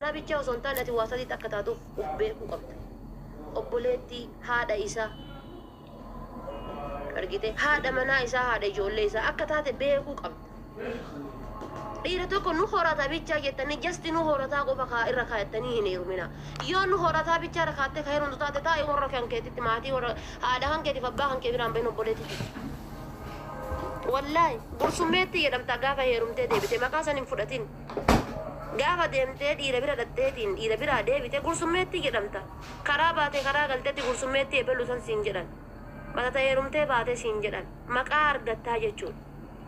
Manaa bichaa osoo hin taane ati waa sadiitti akka taatuuf uf beekuu qabda. Obboleettii, haadha isaa, argite, haadha manaa isaa, haadha ijoollee isaa akka taate beekuu qabda. Dhiira tokko nu horata bichaa jettanii, just nu horataa qofa kaa irra kaayattanii hin heerumina. Yoo nu horataa bichaa irra kaattee ka heerumtu taate, taa'i warra kan keetitti, maatii warra haadha kan keetiif abbaa kan kee biraan bahin, obboleettii tee. Wallaahi gursummeetti jedhamta gaafa heerumtee deebite, maqaa san hin fudhatin. Gaafa deemtee dhiira bira dhaqxeetiin dhiira biraa deebite, gursummeettii jedhamta. Karaa baatee karaa galtetti gursummeettii ebelu san siin jedhan. Matata heerumtee baate siin jedhan. Maqaa argattaa jechuudha.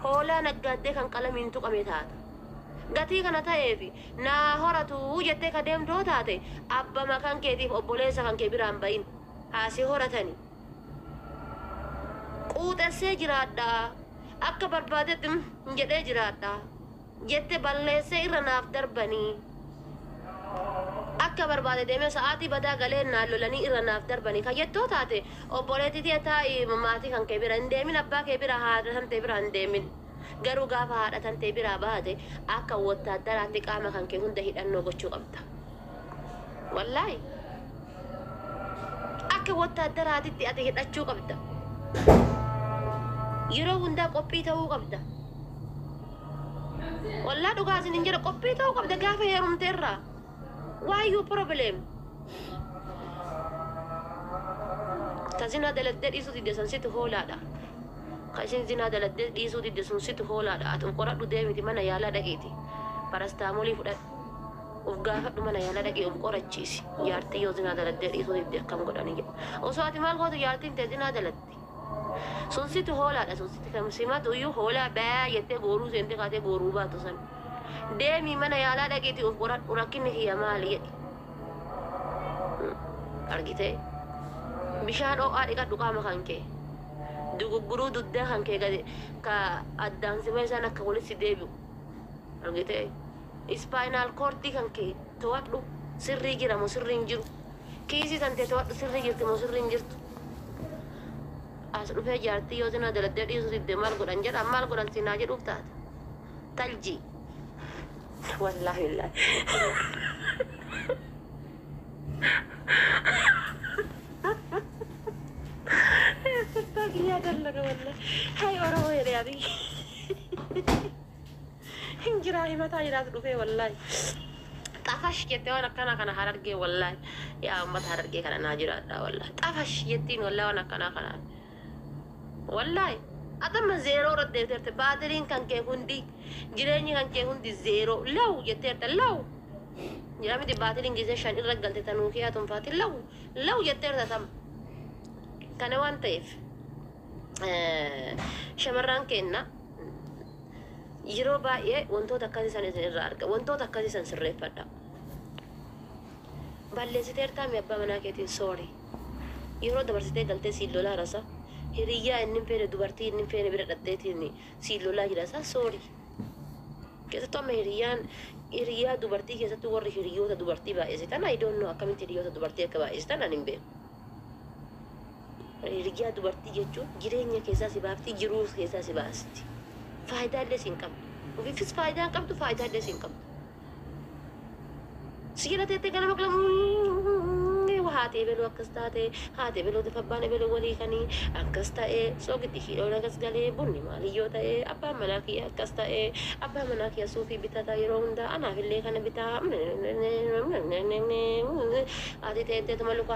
Hoolaa naggaaddee kan qalamiin tuqame taata. Gatii kana ta'eefi naa horatu jettee ka deemtu yoo taate, abbama kan keetiif obboleessa kan kee biraan bahin. Haa si horatani. Quuxessee jiraadha. Akka barbaadetti jedhee jiraadha jette balleessee irra naaf darbanii, akka barbaade deemee sa'aatii badaa galee naan lolanii irra naaf darbanii kan jettoo taate, obboleettii tiyya, taa'i maatii kan kee bira hin deemin, abbaa kee bira, haadha tantee bira hin deemin. Garuu gaafa haadha tantee biraa baate akka wottaaddaraatti qaama kan kee hunda hidhannoo gochuu qabda. Wallaahi akka wottaaddaraatitti ati hidhachuu qabda. Yeroo hundaa qophii ta'uu qabda. Wallaa dhugaa isin hin jedha, qophii ta'uu qabda gaafa heerumte irraa. Why you problem? Ka zinaa daladdee dhiisuu didde san situ hoolaadha. Ka isin zinaa daladdee dhiisuu didde sun situ hoolaadha. Ati uf qoradhu, deemiti mana yaalaa dhaqiiti. Parastaamoolii fudhadhu. Uf gaafadhu, mana yaalaa dhaqii uf qorachiisi. Jaartii yoo zinaa daladdee dhiisuu didde akkam godhani jedhu. Osoo ati maal gootu jaartiin tee zinaa dalatti? Sun situ hoolaadha. Sun situ kan simatu iyyuu hoolaa baa jettee gooruu seentee kaatee gooruu baatu san. Deemii mana yaalaa dhaqiitii uf qoradhu, rakkinni kiyya maali jedhi. Argitee? Bishaan ho'aa dhiqadhu qaama kan kee. Dugugguruu dugdaa kan kee gadi ka addaan si isaan akka walitti si deebi'u. Argitee? Spinal cordii kan kee to'adhu, sirrii jira moo sirrii hin jiru. Kiisii kan tee to'adhu, sirrii jirti moo sirrii hin jirtu. As dhufee jaartii yoo zinaa daladdee dhiisuu didde maal godhan jedha, maal godhan siinaa jedhuuf taata. Taljii. Wallaahi wallaahi. Sirbaa kiyyaa dallaga wallahi. Hay Oromoo jedhee ati. Hin jiraa, himataa jiraas dhufee wallahi. Xafash jettee waan akkanaa kana Harargee wallahi. Yaa uummata Harargee kana naa jiraadha wallahi. Xafash jettiin wallahi waan akkanaa kanaan. Wallahi. Atamma zeeroo irra deebiteerte, baatiriin kan kee hundi, jireenyi kan kee hundi zeeroo law jetteerte, law. Jira miti, baatiriin gisee 5 irra galte tanuu kee atumfaati law law jetteerta tam. Kana waan ta'eef shamarran keenya yeroo baay'ee wantoota akkasii san isin irraa arga, wantoota akkasii san sirreeffadha. Balleessiteertaa mi abbaa manaa keetiin, sorry. Yeroo dabarsitee galtee siin lolaa rasa, hiriyyaa inni hin feene, dubartii inni hin feene bira dhaqxeetiin siin lolaa jira isaa, sorry. Keessattuu amma hiriyyaan hiriyyaa dubartii, keessattuu warri hiriyyoota dubartii baay'isitan, I don't know akkamitti hiriyyoota dubartii akka baay'isitan ani hin beeku. Hiriyyaa dubartii jechuun jireenya keessaa si baafti, jiruu keessaa si baasti. Faayidaa illee si hin qabdu. Ofiifis faayidaa hin qabdu, faayidaa illee si hin qabdu. Si jala teettee ganama qalama haati ebeluu akkas taate, haati ebeluutiif abbaan ebeluu walii kanii akkas ta'e, soogiddi kiiloon akkas galee, bunni maaliyyoo ta'e, abbaan manaa kiyya akkas ta'e, abbaan manaa kiyya suufii bitata yeroo hundaa, anaaf illee kana bitaa. Ati teetteetuma luka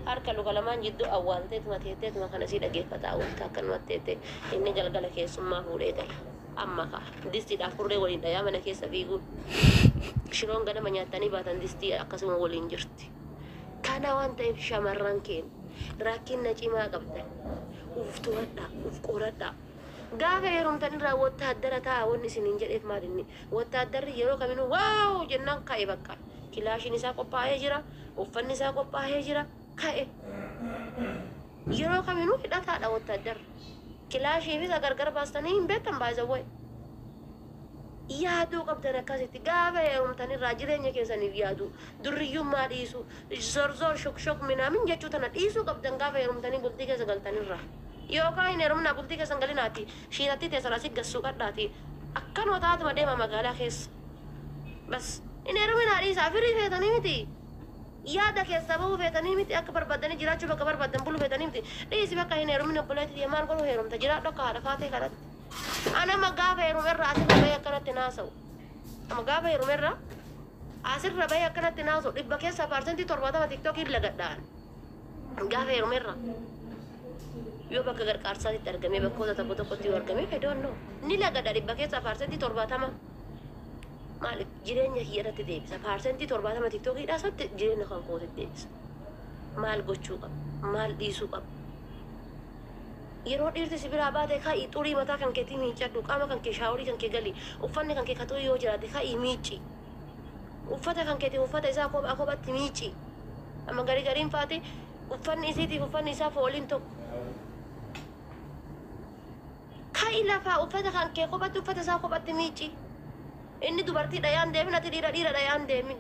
harka luka lamaan jidduu awwaalteetuma teetteetuma kana sii dhageeffataa oolta. Akkanumatti teettee inni galgala keessummaa fuudhee gala. Amma kaa distiidhaaf furree waliin dhayaa mana keessa fiiguun, shiroon ganama nyaattanii baatan distii akkasuma waliin jirti. Kana waan ta'eef shamarran keenya rakkina cimaa qabdan. Uf to'adhaa, uf qoradhaa. Gaafa heerumtan irraa wottaaddara ta'a. Wanni isiniin jedheef maal inni? Wottaaddarri yeroo kaminuu waaw jennaan ka'e, bakka. Kilaashiin isaa qophaa'ee jira, uffanni isaa qophaa'ee jira, ka'e. Yeroo kaminuu hidhataadha wottaaddarri. Kilaashii fi isa gargar baastanii hin beektan baay'isawwee. Yaaduu qabdan akkasitti gaafa heerumtan irraa jireenya keessaniif yaaduu, durriyyummaa dhiisuu, zorzoor shok minaamin jechuu tana dhiisuu qabdan gaafa heerumtanii bultii keessa galtan irraa. Yookaan hin heerumnaa, bultii keessan galinaati shiirattii teessan asii gassuu qadhaati akkanuma taatuma deema magaalaa keessa. Bas Hin heeruminaa, dhiisaa. Firii feetanii miti. Yaada keessaa bahuu feetanii miti. Akka barbaaddanii jiraachuu, bakka barbaadan buluu feetanii miti. Dhiisi bakka, hin heerumin, obboleetti. Maal godhuu heerumta? Jiraadhu akka haadha faatee kanatti. Anama gaafa heerumerra asirra bahee akkanatti naasa'u. Amma gaafa heerumerra asirra bahee akkanatti naasa'u, 70% TikTokiin lagadhaan. Gaafa heerumerra. Yoo bakka gargaarsaatti argamee, bakkoota tokko tokkotti yoo argame, I don't know. Ni lagadha 70%. Maaliif? Jireenya kiyya irratti deebisa. 70% TikTokiidhaa satti jireenya kan kootitti deebisa. Maal gochuu qaba? Maal dhiisuu qaba? Yeroo dhiirti si biraa baate, ka'ii xurii mataa kan keetii miiccadhu, qaama kan kee showerii kan kee gali, uffanni kan kee ka xurii yoo jiraate ka'ii miicci. Uffata kan keetii uffata isaa kophaa kophatti miicci. Amma garii gariin faati uffanni isiitiif uffanni isaa fooliin tokko. Ka'i lafaa, uffata kan kee kophatti, uffata isaa kophatti miicci. Inni dubartii dhayaan deemin, ati dhiira dhiira dhayaan deemin.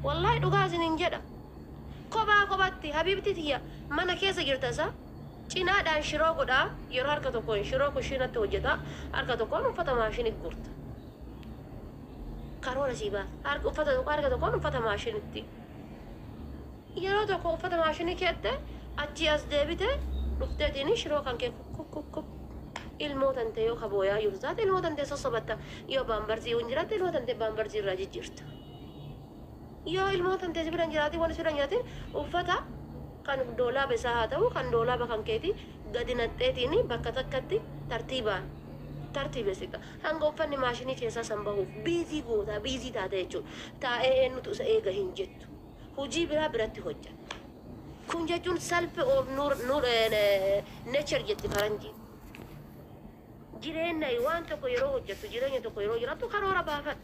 Wallaahi dhugaa isinin jedha. Kophaa kophatti, habiibti tiyya, mana keessa jirta isa cinaadhaan shiroo godhaa, yeroo harka tokkoon shiroo kushiinatti hojjeta, harka tokkoon uffata maashinii gurta. Karoora sii baasa. Harka uffata tokko harka tokkoon uffata maashinitti. Yeroo tokko uffata maashinii keette, achii as deebite dhufteetiin shiroo kan kee kuk kuk, ilmoo tante yoo kabooyaa jirtu taate ilmoo tante sossobatta. Yoo Pampersii hin jiraatte, ilmoo tante Pampersii irraa jijjiirta. Yoo ilmoo tante si bira hin jiraatin, waan si bira hin jiraatin, uffata kan doolaaba isaa haa ta'u, kan doolaaba kan keeti gadi naxxeetiin bakka takkatti tartiibaan tartiibessita. Hanga uffanni maashinii keessaa san bahuuf busy gootaa, busy taate jechuudha. Taa'ee eenyutu isa eega hin jettu. Hojii biraa biratti hojjetta. Kun jechuun self of nur nur nature jetti faranjiin. Jireenya waan tokko yeroo hojjettu, jireenya tokko yeroo jiraattu, karoora baafadhu.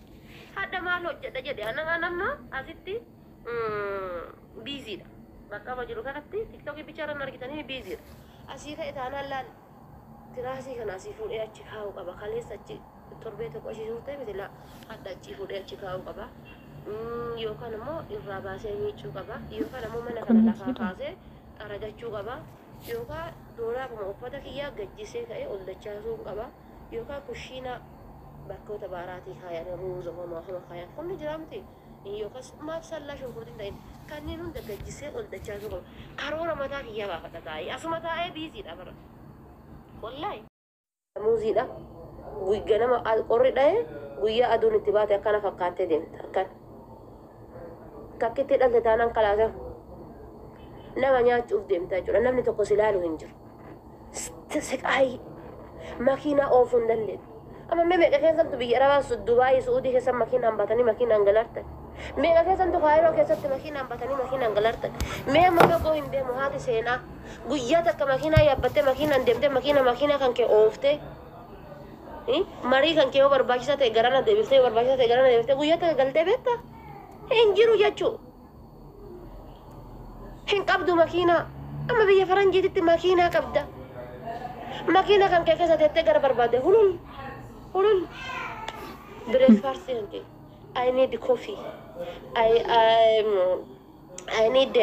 Hadha maal hojjedha jedhe, ana amma asitti busydha. Bakka amma jiru kanatti TikTokii bichaarran argitanii busydha. Asii ka'e taanaan laal, tiraasii kana asii fuudhee achi kaa'uu qaba. Kaleessa achi torbee tokko asii suurtee miti laa, hadha achii fuudhee achi kaa'uu qaba. Yookaan immoo irraa baasee miicuu qaba. Yookaan immoo mana kana lafaa kaasee xaragachuu qaba. Yookaan doolaabuma uffata kiyyaa gajjisee ka'ee ol dachaasuu qaba. Yookaan kushiinaa bakkoota baaraatii kaayan, ruuza homaa homa kaayan kun ni jira miti. Yookaas maaf sallaa shunkurtiin ta'in kanneen hunda gajjisee ol dachaasuu qaba. Karoora mataa kiyyaa baafadha taa'ee. Asuma taa'ee busydha bara. Wallaahi. Muuziidha. Ganama qorri dha'ee guyyaa aduun itti baate akkana fakkaattee deemta. Akkana. Takkitti dhalte taanaan kalaasa nama nyaachuuf deemta jechuudha. Namni tokko si ilaalu hin jiru. Siqaayii makiinaa oofuu hin dandeettu. Amma mee meeqa keessattu biyya Arabaa, Dubaayii, Su'uudii keessa makiinaan baatanii makiinaan galartan? Meeqa keessattu Kaayiroo keessatti makiinaan baatanii makiinaan galartan? Mee amma fagoo hin deemu, haati seenaa guyyaa takka makiinaa yaabbattee makiinaan deemtee, makiinaa kan kee ooftee, marii kan kee yoo barbaachisaa ta'e garana deebiftee, yoo barbaachisaa ta'e garana deebiftee, guyyaa takka galtee beektaa? Hin jiru jechuu. Hin qabdu makiinaa. Amma biyya faranjiititti makiinaa qabda. Makiinaa kan kee keessa teettee gara barbaadde hulul hulul. Breakfast kan kee. I need coffee. I need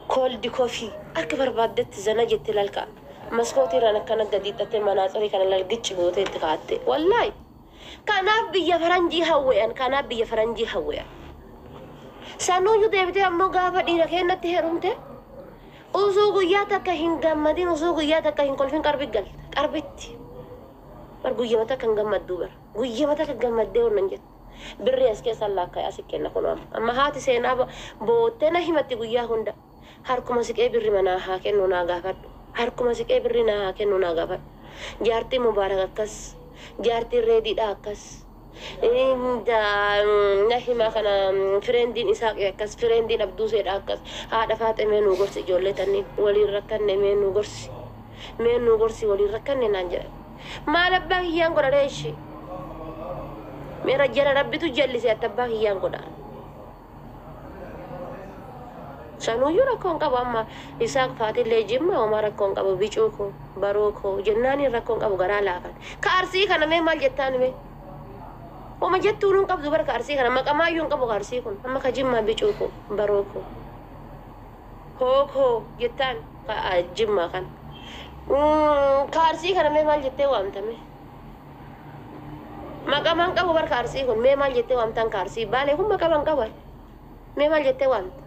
cold coffee. Akka barbaaddetti zana jettee lalka. Maskootii irraan akkana gadi hidhattee manaaxirii kana lalgichi gootee itti kaa'atte. Wallaahi. Kanaaf biyya faranjii hawwe'an. Kanaaf biyya faranjii hawwe'an. Sanuyyuu deebitee ammoo gaafa dhiira kennatti heerumte, osoo guyyaa takka hin gammadin, osoo guyyaa takka hin kolfin qarbi galta. Qarbitti. Bar guyyama takka hin gammadduu bara. Guyyama takka gammaddee hornan jettu. Birri as keessaan laakkaa'e asi kenna kun amma. Amma haati seenaa boottee na himatti guyyaa hunda. Harkuma siqee birri manaa haa kennu naa gaafadhu. Harkuma siqee birri naa haa kennu naa gaafadhu. Jaartiin Mubaarak akkas. Jaartiin Reediidha akkas. Na himaa kana, friendiin Isaaqi akkas. Friendiin Abduuseedha akkas. Haadha faaxe, mee nuu gorsi, ijoollee tanniin waliin rakkanne, mee nuu gorsi. Mee nuu gorsi, waliin rakkanne naan jedhan. Maal abbaa kiyyaan godha reeshi? Meera jala rabbitu jallise, atti abbaa kiyyaan godha. Sanuyyuu rakkoon qabu, amma Isaaq faatillee jimma homaa rakkoon qabu, bicuu koo baroo koo jennaaniin rakkoon qabu, garaa laafan. Ka Arsii kana mee maal jettaan mee? Homa jettuun hin qabdu bara ka Arsii kana, maqamaayyuu hin qabu ka Arsii kun. Amma ka Jimmaa bicuu koo baroo koo hoo koo jettaan ka jimmaa kana. Kaarsii kana mee maal jettee waamtame? Maqaa maan qabu bar kaarsii kun mee maal jettee waamtan kaarsii baalee kun maqaa maan qabu mee maal jettee waamta?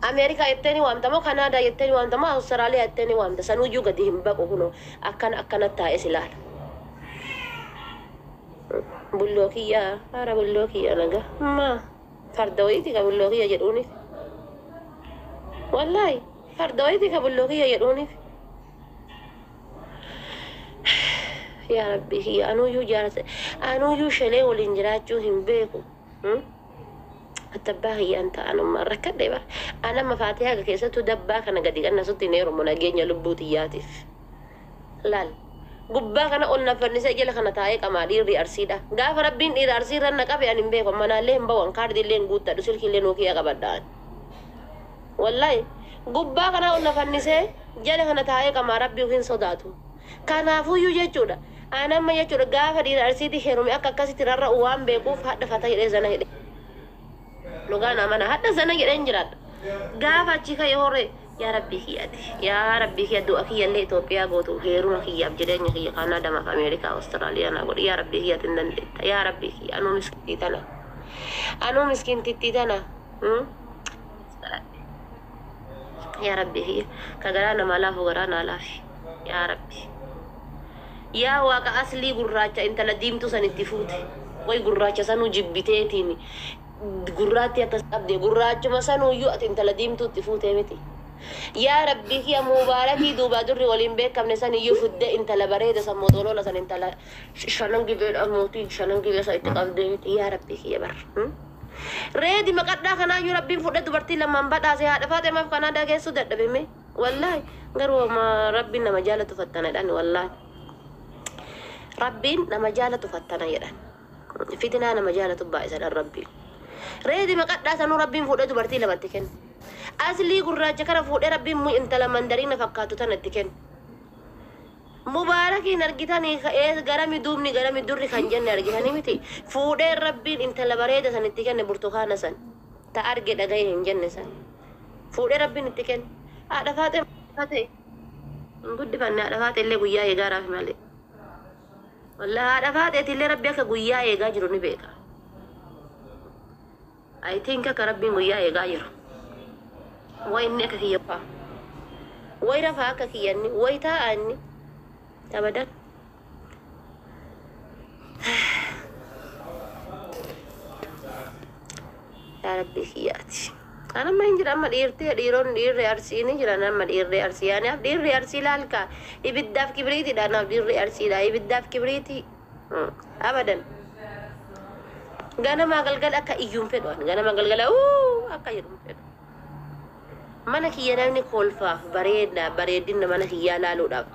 Ameerikaa jettee ni waamta moo Kanaadaa jettee ni waamta moo Awustiraaliyaa jettee ni waamta? Sanuyyuu gadi hin baqu kunoo akkana akkana taa'ee si ilaala. Bulloo kiyyaa haara bulloo kiyya nagaa maa farda wayiiti ka bulloo kiyya jedhuunif. Wallaahi farda wayiiti ka bulloo kiyya jedhuunif. Yaa rabbii kiyya anuyyuu jaarsa anuyyuu shelee waliin jiraachuu hin beeku. Ati abbaa kiyyaan ta'anummaa rakkadhe bara. An amma faatihaa haga keessattuu dabbaa kana gadi qannasutti hin heerumu nageenya lubbuu tiyyaatiif. Laal. Gubbaa kana ol na fannisee jala kana taa'ee qamaa dhiirri arsiidha. Gaafa rabbiin dhiira arsii irra na qabe ani hin beeku. Manaallee hin bahu an kaardii illee hin guuttadhu silkii illee Nokia qabadha an. Wallahi gubbaa kana ol na fannisee jala kana taa'ee qamaa rabbii ofiin sodaatu. Kanaafuyyuu jechuudha. An amma jechuudha gaafa dhiira arsiitti heerume akka akkasitti rarra'u waan beekuuf hadha fata jedhee zana jedhee. Dhugaan amana hadha zana jedheen jiraadha. Gaafa achi ka'e horee yaa rabbii kiyyaati. Yaa rabbii kiyya du'a kiyyallee Itoophiyaa gootu heeruma kiyyaaf jireenya kiyya Kaanaadamaaf Ameerikaa Awustiraaliyaa naa godhi yaa rabbii kiyyaati hin dandeetta. Yaa rabbii kiyya anuu miskiintii tana. Anuu miskiintittii tana. Yaa rabbii kiyya ka garaa namaa laafu garaa naa laafi. Yaa rabbi. Yaa waaqa aslii gurraacha intala diimtuu san itti fuute. Way gurraacha sanuu jibbiteetiin gurraattii akkas qabde gurraachuma sanuuyyuu ati intala diimtuu itti fuutee miti. Yaa rabbii kiyya mubaarakii duubaa durri waliin beekamne saniyyuu fidde intala bareeda san moxoloola san intala shanan gibeedha mootii shanan gibee san itti qabdee miti. Yaa rabbii kiyya bar. Reedi maqadhaa kanaayyuu rabbiin fudhe dubartii lamaan badhaase haadha faaxemaaf kanaadaa geessuu dadhabe mee. Wallaahi garuu ma rabbiin nama jaalatu fattana jedhan wallaahi. Rabbiin nama jaalatu fattana jedhan. Fitinaa nama jaalatu baay'isan rabbiin. Reedi maqadhaa sanuu rabbiin fuudhee dubartii lamatti kenne. Aslii gurraacha kana fuudhee rabbiin mu intala mandariina fakkaatu tana itti kenne. Mubaarakiin argitanii ka'ee garami duubni garami durri kan jenne argitanii miti. Fuudhee rabbiin intala bareeda san itti kenne burtukaana san. Ta arge dhagaye hin jenne san. Fuudhee rabbiin itti kenne. Haadha faaxee ta'e. Hin guddifanne haadha faaxee illee guyyaa eegaaraaf malee. Wallahi haadha faaxeeti illee rabbi akka guyyaa eegaa jiru ni beeka. I think akka rabbiin guyyaa eegaa jiru. Way inni akka kiyya faa. Way rafaa akka kiyyanni. Way taa'a inni. Abadan. Yaa rabbii kiyyaati. An amma hin jira amma dhiirtee dhiironni dhiirri arsii ni jiran amma dhiirri arsii. Anaaf dhiirri arsii laalka ibiddaaf kibriitiidha anaaf dhiirri arsiidha ibiddaaf kibriitii. Abadan. Ganamaa galgala akka iyyuun fedhu ani ganama galgala uu akka jedhu hin fedhu. Mana kiyya namni kolfaaf bareeda bareedina mana kiyyaa laaluudhaaf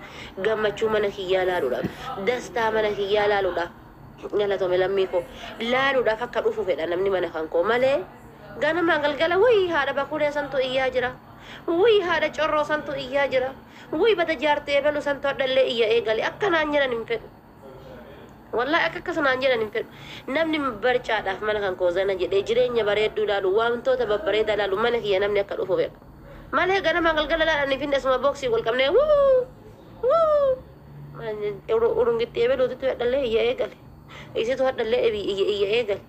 gammachuu mana kiyyaa laaluudhaaf dastaa mana kiyyaa laaluudhaaf galatome lammii koo laaluudhaaf akka dhufu fedha namni mana kan koo malee ganamaa galgala wuyi haadha bakuulee santu iyyaa jira wuyi haadha corroo santu iyyaa jira wuyi bada jaartee ebalu santu hadhallee iyya eegale akkanaan jedhan hin fedhu. Wallahi akka akkas naan jedhan hin fedhu. Namni barcaadhaaf mana kan koo zana jedhee jireenya bareedduu laalu wantoota babbareedaa laalu mana kiyya namni akka dhufu fedha. Malee ganama galgala laalanii finne asuma booksii wal qabnee wuu wuu urungitti ebeluutitu hadhallee iyya eegale. Isitu hadhallee iyya iyya eegale.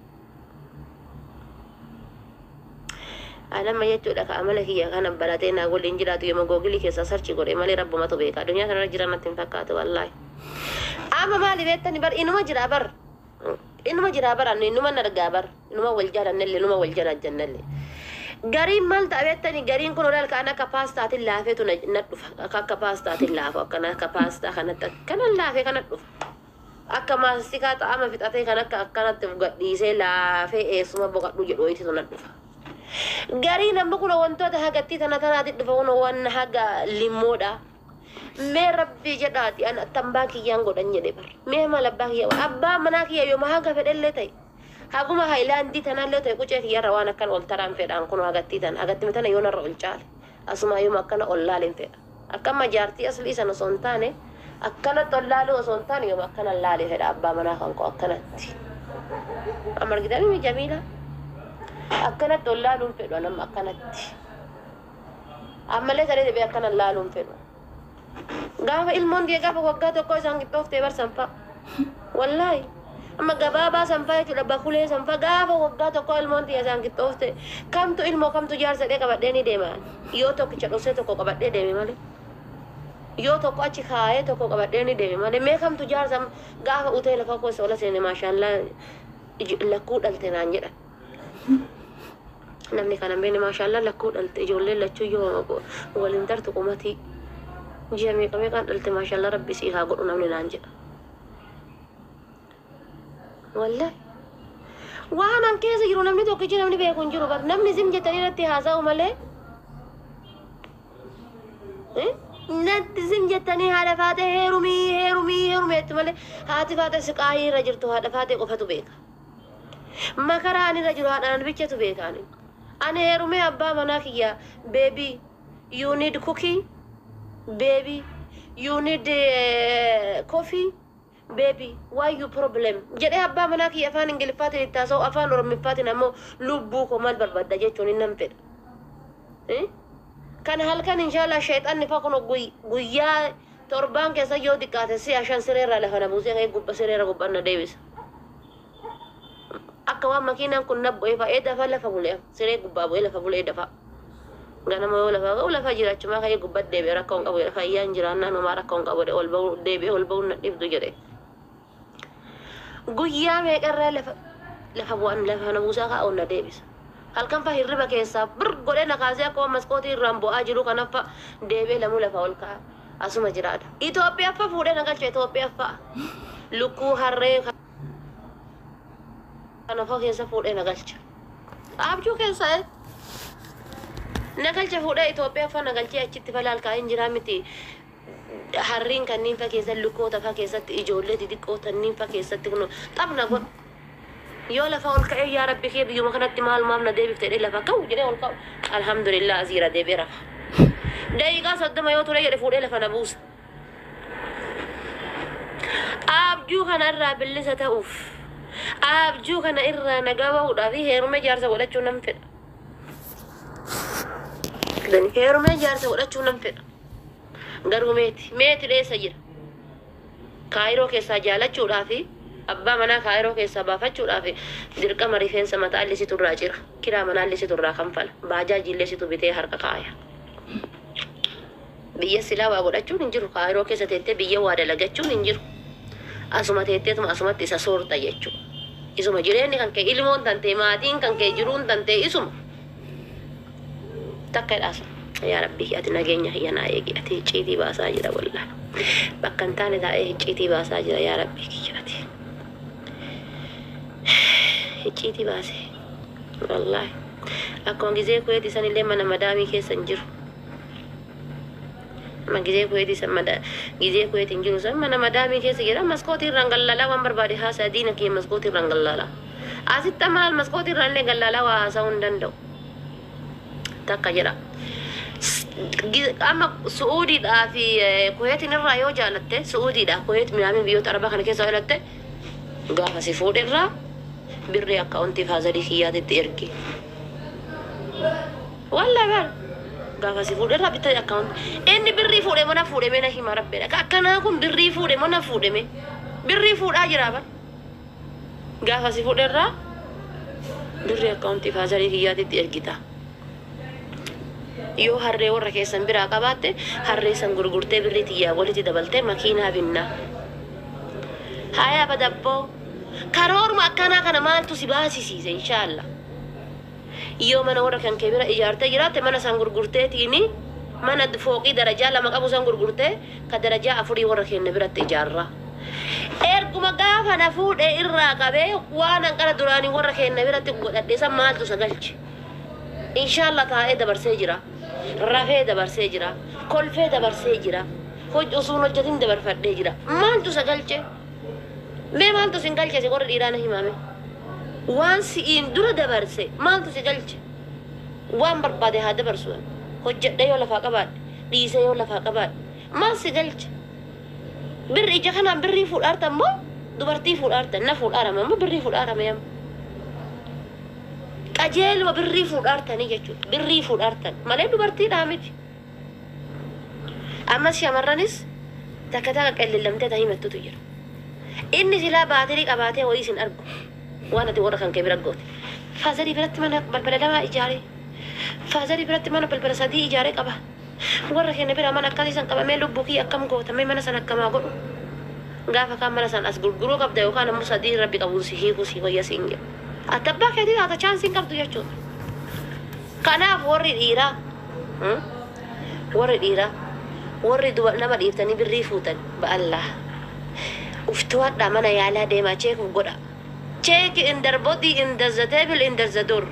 Anamma jechuudha ka amala kiyya kana baratee naa waliin jiraatu yooma googilii keessaa sarchi godhe malee rabbumatu beeka. Addunyaa kanarra jiran natti hin fakkaatu wallaahi. Amma maali beektani bar inuma jira bar. Inuma jira bar ani inuma nargaa bar. Inuma wal jaalannellee inuma wal janaajjannellee. Gariin maal ta'a beektani gariin kun olaal kaan akka paastaatiin laafeetu na dhufa. Akka paastaatiin laafu akkana akka paastaa kanatti akkana laafee kana dhufa. Akka maastikaa xaama fixatee kan akka akkanatti gadhiisee laafee eessuma boqadhu jedhu wayititu na dhufa. Gariin amma kun wantoota hagattii tana tanaatti dhufa kun waan haga limmoodha. Mee rabbii jedhaati an attambaa kiyyaan godhan jedhe bar. Mee maal abbaa kiyya abbaa manaa kiyya yooma haga fedhellee ta'e. Haguma haayilaandii tanallee ta'e qucee kiyyarra waan akkan ol taraan fedhaan kun hagattii tana hagatti tana yoo narra ol caale. Asuma yooma akkana ol laalin fedha. Akkama jaartii aslii sana osoo hin taane akkanatti ol laaluu osoo hin taane yooma akkana laale fedha abbaa manaa kan koo akkanatti. Amma argitanii jamiila akkanatti ol laaluun fedhu anamma akkanatti. Ammallee saree deebi'ee akkana laaluun fedhu. Gaafa ilmoon kee gaafa waggaa tokko isaan qixxooftee bar sanfaa. Wallaahi. Amma gabaabaa sanfaa jechuudha, bakulee sanfaa, gaafa waggaa tokko ilmoon tiyya isaan qixxoofte, kamtu ilmoo kamtu jaarsa dhee qabadhee ni deema. Yoo tokkicha dhoksee tokko qabadhee deeme malee. Yoo tokko achi kaayee tokko qabadhee ni deeme malee, mee kamtu jaarsa? Gaafa utee lafa keessa ola seene, maashaallaa, lakkuu dhalte naan jedhan. Namni kana hin beekne, maashaallaa, lakkuu dhalte, ijoolleen lachuu yoo waliin tartu qumatii. Ji'a meeqa meeqaan dhalte, maashaallaa, rabbi sii haa godhu namni naan jedha. Wallahi. Waan an keessa jiru namni tokkichi namni beeku hin jiru bar. Namni zim jettanii irratti haasa'u malee. Natti zim jettanii haadha faatee heerumii, heerumii, heerumii jettu malee, haati faatee siqaayii irra jirtu haadha faatee qofatu beeka. Makaraa ani irra jiru haadha an bichatu beeka ani. Ani heerumee abbaa manaa kiyya, "Baby, you need cookie? Baby, you need coffee? Baby, why you problem?" jedhee abbaa manaa kiyya afaan Ingiliffaatiin itti haasa'u, afaan Oromiffaatiin ammoo lubbuu koo maal barbaadda jechuun hin nan fedha. Eh? Kan halkan inshallah sheexanni fa kun guyyaa torbaan keessa yoo xiqqaate si'a shan sireerraa lafa na buusee ka'ee gubba sireerra gubbaan na deebisa. Akka waan makiinaan kun na bu'ee fa'ee dafa lafa bulee siree gubbaa bu'ee lafa bulee dafa. Ganama yoo lafa ga'u lafa jiraachumaa ka'ee gubbatti deebi'ee rakkoo hin qabu jedhe, fayyaan jiraannaan homaa rakkoo hin qabu jedhe, ol ba'uu deebi'ee ol ba'uun na dhibdu jedhe. Guyyaa meeqarraa lafa lafa bu'an lafa na buusaa kaa'uun na deebisa. Halkan fa hirriba keessaa bir godhee na kaasee akka waan maskootii irraan bu'aa jiru kanaaf fa deebi'ee lamuu lafa ol ka'a. Asuma jiraata. Itoophiyaa fa fuudhee na galcha, Itoophiyaa fa. Lukkuu, harree kana fa keessa fuudhee na galcha. Abjuu keessa na galcha, fuudhee Itoophiyaa fa na galchee achitti fa laal kaa'een jiraa miti. Harriin kanneen fa keessa, lukkoota fa keessatti, ijoollee xixiqqoo tanniin fa keessatti kun taphna godhu. Yoo lafa ol ka'ee, "Yaa rabbi kee, biyyuma kanatti maalumaaf na deebifte?" jedhee lafa ka'u jedhee ol ka'u, alhamdulillah, asiira deebi'ee rafa. Daqiiqaa 30 yoo ture jedhe fuudhee lafa na buusa. Abjuu kana irraa bilisa ta'uuf, abjuu kana irraa nagaa bahuudhaaf heerumee jaarsa godhachuu nan fedha. Heerumee jaarsa godhachuu nan fedha. Garuu meeti meeti dheessa jira. Kaayiroo keessaa jaalachuudhaa fi abbaa manaa kaayiroo keessaa baafachuudhaaf dirqama rifeensa mataa illee situ irraa cira. Kiraa manaa illee situ irraa kanfala. Baajaajii illee situ bitee harka kaaya. Biyya silaa waa godhachuun hin jiru. Kaayiroo keessa teettee biyya waa dalagachuun hin jiru. Asuma teetteetuma asumatti isa soorta jechuudha. Isuma jireenyi kan kee, ilmoon tantee, maatiin kan kee, jiruun tantee isuma. Takka hidhaasa. Yaa Rabbi, ati nageenya kiyya naa eegi. Ati icciitii baasaa jira wallaahi. Bakka hin taane taa'ee icciitii baasaa jira, yaa Rabbi kiyya ati. Icciitii baase. Wallaahi. Akkuma gizee kuweetii sanillee mana madaamii keessa hin jiru. Amma gizee kuweetii san mada gizee kuweetii hin jiru san mana madaamii keessa jira. Maskootii irraan gallaalaa waan barbaade haasa'a, diina kiyya maskootii irraan gallaalaa. Asitti amma laal, maskootii irraan illee gallaalaa waa haasa'uu hin danda'u. Takka jedha. Amma Su'uudiidhaa fi Kuweetiin irraa yoo jaalatte, Su'uudiidhaa, Kuweet minaamin biyyoota Arabaa kana keessa yoo jaalatte, gaafa si fuudhe irraa birrii akkaawuntii faazarii kiyyaatitti ergi. Wallaahi bar gaafa si fuudhe irraa bitta akkaawuntii. Inni birrii fuudhe mana fuudhe mee na hima rabbeedha. Ka akkanaa kun birrii fuudhe mana fuudhe mee, birrii fuudhaa jira bar. Gaafa si fuudhe irraa birrii akkaawuntii faazarii kiyyaatitti ergita. Yoo harree warra keessan biraa qabaatte, harree san gurgurtee birrii tiyyaa walitti dabaltee makiinaa binna. Haya badabboo, karooruma akkanaa kana maaltu si baasisiise inshaalla. Yoo mana warra kan kee bira ijaartee jiraatte, mana san gurgurteetiini, mana fooqii darajaa lama qabu san gurgurtee ka darajaa afurii warra keenya biratti ijaarra. Erguma gaafa na fuudhe irraa qabee waan hanqana duraanii warra keenya biratti godhadhe san maaltu isa galche? Inshallah taa'ee dabarsee jira. Rafee dabarsee jira. Kolfee dabarsee jira. Osoo hin hojjetin dabarfadhee jira. Maaltu isa galche? Mee maaltu isin galche, si warra dhiiraa na himame? Waan si'iin dura dabarse maaltu si galche? Waan barbaade haa dabarsu. Hojjedhee yoo lafaa qabaadhe, dhiisee yoo lafaa qabaadhe, maal si galche? Birri ija kanaan birrii fuudhaarta immoo dubartii fuudhaarta, na fuudhaarama immoo birrii fuudhaarame amma. Qajeeluma birrii fuudhaartanii jechuudha. Birrii fuudhaartan malee dubartiidhaa miti. Ammas shamarranis Takka takka qellelamtee ta himattutu jira. Inni silaa baatirii qabaatee wayii sin argu. Waan ati warra kan kee bira goote. Faazarii biratti mana balbala lamaa ijaaree. Faazarii biratti mana balbala sadii ijaaree qaba. Warra keenya bira mana akkasii san qabamee lubbuu kiyya akkam gootamee mana san akkamaa godhu. Gaafa kaan mana san as gurguruu qabda yookaan ammoo sadii rabbi qabuun si hiikuu si wayya siin jedhu. Ati abbaa keetii taata chaansii hin qabdu jechuudha. Kanaaf warri dhiiraa warri dhiiraa warri nama dhiiftanii birrii fuutan ba'allaa. Uftuwadhaa mana yaalaa deemaa check uf godha. Check in their body, in the table, in the door.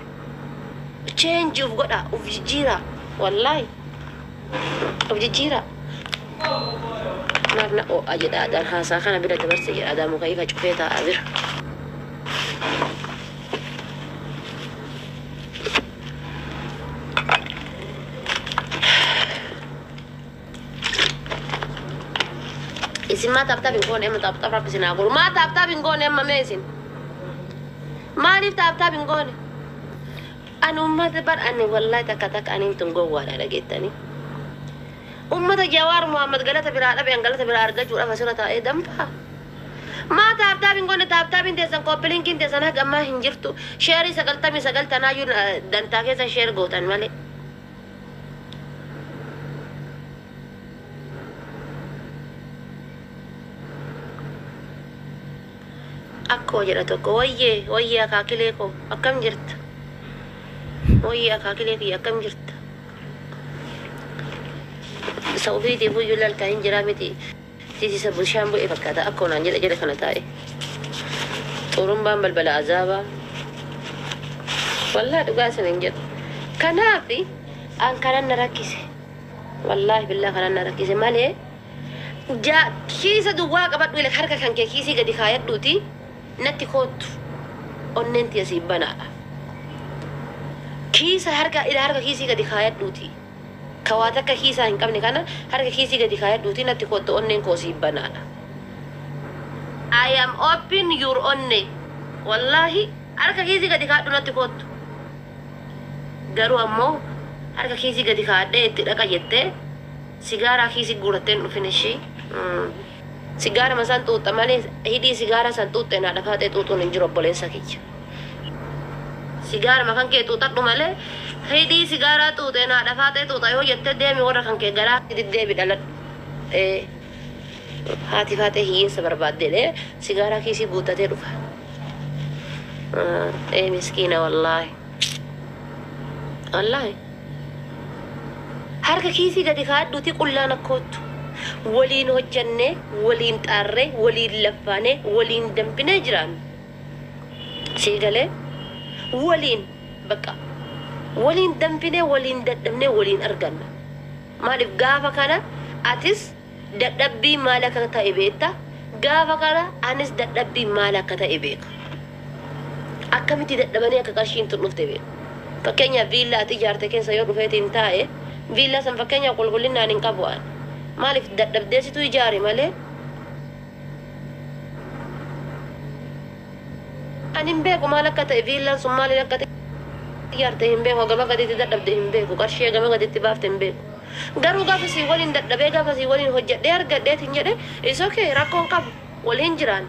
Change uf godha, uf jijjiira. Wallaahi uf jijjiira. Naaf na oo'a jedha adaan haasaa kana bira dabarse jedha adaan muka ifa cufee taa'aa bira. Isin maa tap tap hin goone amma tap tap rabbi isin haa godhu. Maa tap tap hin goone amma mee isin? Maaliif tap tap hin goone? Ani uummata bar ani wallahi takka takka aniin tun gowwaadha dhageettanii. Uummata Jawaar Muhammad galata biraa dhabe an galata biraa argachuudhaaf asirra taa'ee danfaa. Maa tap tap hin goone? Tap tap hin teessan, copy linkiin teessan haga ammaa hin jirtu. Share 99 tanaayyuu dantaa keessa share gootan malee. Akkoo jedha tokko wayyee wayyee akaakilee koo akkam jirta? Wayyee akaakilee kiyya akkam jirta? Isa ofiitiif iyyuu lalkaa hin jiraa miti. Tisiisa bishaan bu'ee fakkaata akkoo naan jedha jedha kana taa'e. Xurumbaan balbala azaabaa. Wallaahi dhugaa isin hin jedhu. Kanaaf an kanan na rakkise. Wallaahi billaa kanan na rakkise malee ja kiisa duwwaa qabadhu ile harka kan kee kiisii gadi kaayadhuuti natti koottu onneen tiya siif banaadha. Kiisa harka ila harka kiisii gadi kaayadhuuti. Ka waa takka kiisaa hin qabne kana harka kiisii gadi kaayadhuuti natti koottu onneen koo siif banaadha. I am open your onne. Wallaahi harka kiisii gadi kaadhu natti koottu. Garuu ammoo harka kiisii gadi kaadhee itti dhaqa jettee sigaaraa kiisii guurattee hin dhufin ishii. Sigaara masaan xuuxa malee hidhii sigaaraa san xuuxxe naa dhafaatee xuuxuun hin jiru obboleessa kiyya. Sigaara makan kee xuuxadhu malee hidhii sigaaraa xuuxee naa dhafaatee xuuxa yoo jettee deemi warra kan kee garaa diddeebi dhaladhu. Haati faatee hiyyeessa barbaaddeedhe sigaaraa kiisii guuttatee dhufa. Miskiina wallaahi. Wallaahi. Harka kiisii gadi kaadhuuti qullaan akkoottu. Waliin hojjannee, waliin xaarree, waliin laffaanee, waliin danfinee jiraannu. Sii galee waliin bakka waliin danfinee, waliin dadhabnee, waliin arganna. Maaliif gaafa kana atis dadhabbii maal akka ta'e beekta. Gaafa kana anis dadhabbii maal akka ta'e beeka. Akkamitti dadhabanii akka qarshiin tun dhufte beeku. Fakkeenyaaf viillaa ati ijaarte keessa yoo dhufeetiin taa'e viillaa san fakkeenyaaf qulqullinnaan hin qabu an. Maaliif dadhabdeesitu ijaare malee. Ani hin beeku maal akka ta'e viillaan sun maaliin akka ta'e ijaarte hin beeku hagam akka itti dadhabde hin beeku qarshii hagam akka itti baafte hin beeku. Garuu gaafa sii waliin dadhabee gaafa sii waliin hojjedhee argadheetiin jedhe is okay rakkoon qabu waliin jiraan.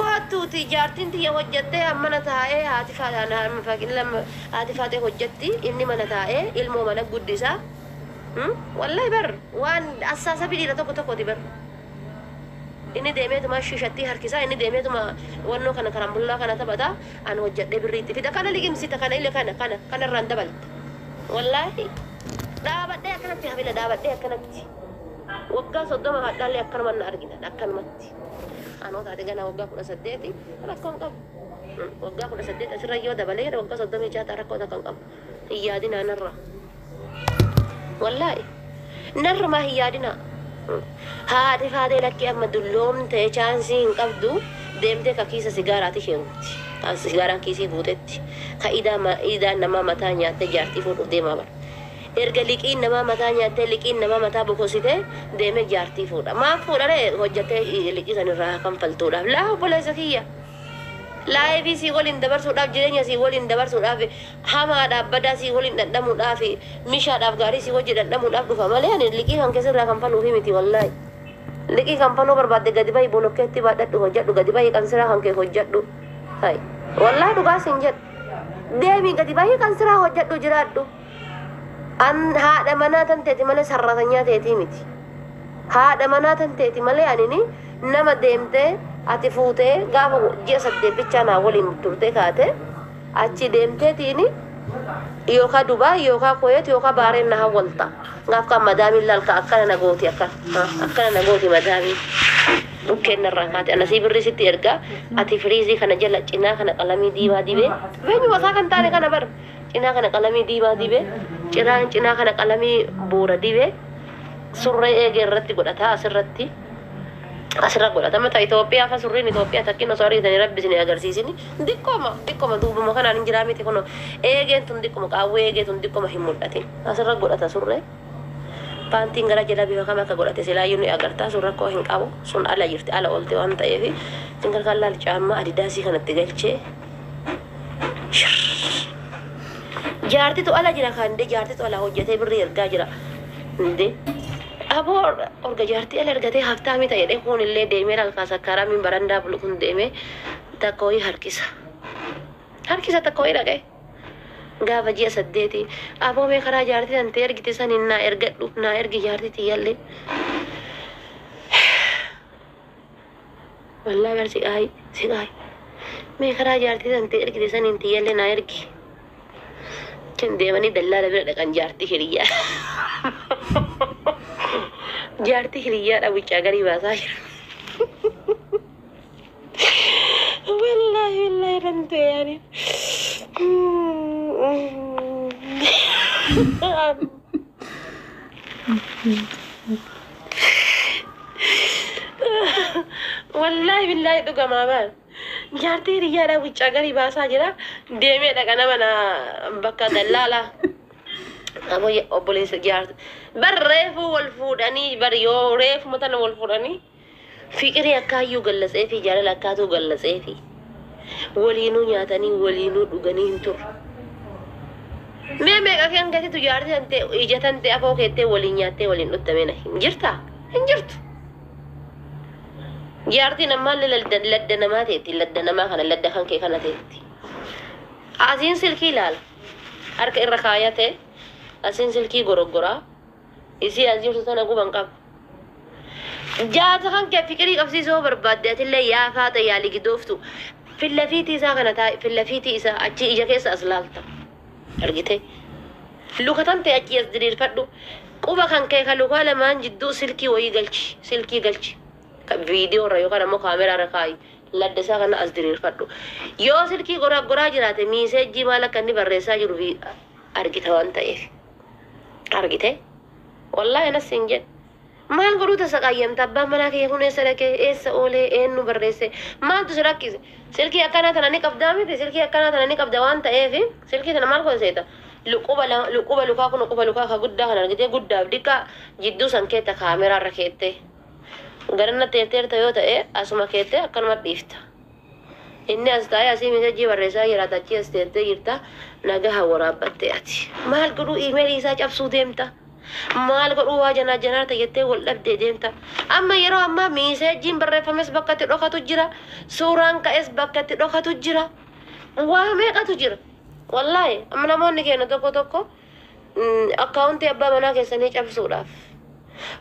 Kottuuti jaartiin tiyya hojjettee mana taa'ee haati haati faatee hojjetti inni mana taa'ee ilmoo mana guddisaa. Wallahi bar waan assaasabii dhiira tokko tokkooti bar. Inni deemeetuma shishatti harkisaa inni deemeetuma wannoo kana karambullaa kana taphata an hojjedhee birrii itti fida kana liqimsita kana ile kana kana kanarraan dabalta. Wallaahi dhaabadhee akkanatti hafila dhaabadhee akkanatti. Waggaa 30 hadhaallee akkanuma na argitan akkanumatti. Anoo taate ganaa waggaa 18 rakkoon qabu. Waggaa 18 asirra yoo dabalee waggaa 36 ta'a rakkoo takka hin qabu. Hin yaadinaa narra. Wallaahi narrumaa hin yaadinaa. Haati faatee lakkii amma dulloomtee chaansii hin qabdu deemtee ka kiisa sigaaraati isheen guuti. Kan sigaaraan kiisii guutetti. Ka idaan namaa mataa nyaattee jaartii fuudhuuf deemaa bara. Erga liqiin namaa mataa nyaattee liqiin namaa mataa bokositee deemee jaartii fuudha. Maaf fuudha ree hojjettee liqii sanirraa kanfaltuudhaaf. Laa obboleessa kiyya. Life sii waliin dabarsuudhaaf jireenya sii waliin dabarsuudhaaf hamaadhaaf badaa sii waliin dhandhamuudhaaf mishaadhaaf gaarii sii wajji dhandhamuudhaaf dhufa malee ani liqii kan keessarraa kanfaluufi miti wallaahi. Liqii kanfaluu barbaadde gadi bahi, bolokkeetti baadhadhu hojjedhu, gadi bahi kan siraa kan kee hojjedhu. Hay wallaahi dhugaa sin jedhu, deemii gadi bahi kan siraa hojjedhu, jiraadhu. An haadha manaa tan teeti malee sarratanyaa teetii miti. Haadha manaa tan teeti malee anini nama deemtee ati fuutee gaafa ji'a 8 bichaa naa waliin turtee kaate achi deemteetiini yookaan Dubaay yookaan Kuweet yookaan Baareen na hawwalta. Gaaf kan madaamiin laalka akkana na gooti, akkana na gooti madaamiin. Dhukkeen narraa kaate anasii birrii sitti ergaa, ati firiizii kana jala cinaa kana qalamii diimaa dibee, eenyuma isaa kan taane kana bar cinaa kana qalamii diimaa dibee, cinaa kana qalamii boora dibee, surree eegee irratti godhataa, asirratti asirra godhata. Mata Itoophiyaa fa surriin Itoophiyaa takkin osoo argitanii rabbi isin agarsiisini diqqoma diqqoma duubuma kanaan hin jiraa miti. Kuno eegeen tun diqqoma, qaawwee eegee tun diqqoma hin mul'atin, asirra godhata surree. Paantiin gara jala bifa kam akka godhate silaayyuu ni agartaa. Sun rakkoo hin qabu, sun ala jirti, ala oolte waan ta'eef. Isin gargaan laal, caammaa Adidaasii kanatti galchee jaartitu ala jira kan de jaartitu ala hojjetee birrii ergaa jira. Inde aboo orga jaartii ala ergatee haftaami ta'e jedhee kun illee deemee lalkaa sakkaaraamiin barandaa bulu kun deemee takka wayii harkisa harkisa, takka wayii dhaqee gaafa ji'a 8 aboo mee karaa jaartii tantee ergite saniin naa ergadhu, naa ergi jaartii tiyyallee. Wallaahi bar siqaayi siqaayi, mee karaa jaartii tantee ergite saniin tiyyallee naa ergi. Kan deemanii dallaala bira dhaqan, jaartii hiriyyaadha bichaa garii baasaa jira. Wallaahi wallaahi nan ta'e ani. Wallaahi billaahi dhugamaa baal. Jaartii hiriyyaadha bichaa garii baasaa jira. Deemee dhaqa nama na bakka dallaalaa. Aboo obboleessa jaartii. Bar reefuu wal fuudhanii, bar yoo reefuma tana wal fuudhanii fiqirii akkaayyuu gallatseefi, jaalala akkaatuu gallatseefi, waliinuu nyaatanii waliinuu dhuganii hin turre. Mee meeqa kan gatitu jaartii tantee ija tantee afoo keettee waliin nyaattee waliin dhuttamee na hin jirtaa? Hin jirtu. Jaartiin ammaallee ladda namaa teetti, ladda namaa kana, ladda kan kee kana teetti. Asiin silkii ilaala. Harka irra kaayatee asiin silkii goroggoraa isii as jirtu tana guban qabu. Jaarsa kan kee fiqirii qabsiisuu barbaadde atillee yaa faata yaa ligidooftu, fillafiitii isaa kana taa'e, fillafiitii isaa achi ija keessa as laalta. Argite? Luka tan ta'e achi as diriirfadhu. Quba kan kee kan lukaa lamaan jidduu silkii wayii galchi. Silkii galchi. Viidiyoo irra yookaan ammoo kaameraa irra kaayi. Ladda isaa kana as diriirfadhu. Yoo silkii goraa jiraate miiseejjii maal akka inni barreessaa jiru argita waan ta'eef. Argite? Wallaahi anas hin jedhu. Maal godhuu tasa qayyamta? Abbaan manaa kee kun eessa dhaqee, eessa oolee, eenyu barreesse, maaltu si rakkise? Silkii akkanaa tana ni qabdaa miti? Silkii akkanaa tana ni qabda waan ta'eef silkii tana maal godhe? Luquba lukaa kun, quba lukaa ka guddaa kan argitee, guddaaf diqqaa jidduu san keetta kaameraa irra keettee garanna teerteerta yoo ta'e asuma keettee akkanuma dhiifta. Inni as taa'ee asii misejjii barreessaa jiraata, achii as teertee jirta, nagaha waraabbattee. Ati maal godhuu iimeelii isaa cabsuu deemta? Maal godhuu waa janaa janaarta jettee wal dhabdee deemta? Amma yeroo ammaa miiseejjiin barreeffames bakka itti dhokatu jira, suuraan ka'es bakka itti dhokatu jira, waa meeqatu jira. Wallaahi amma namoonni keenya tokko tokko akkaawuntii abbaa manaa keessanii cabsuudhaaf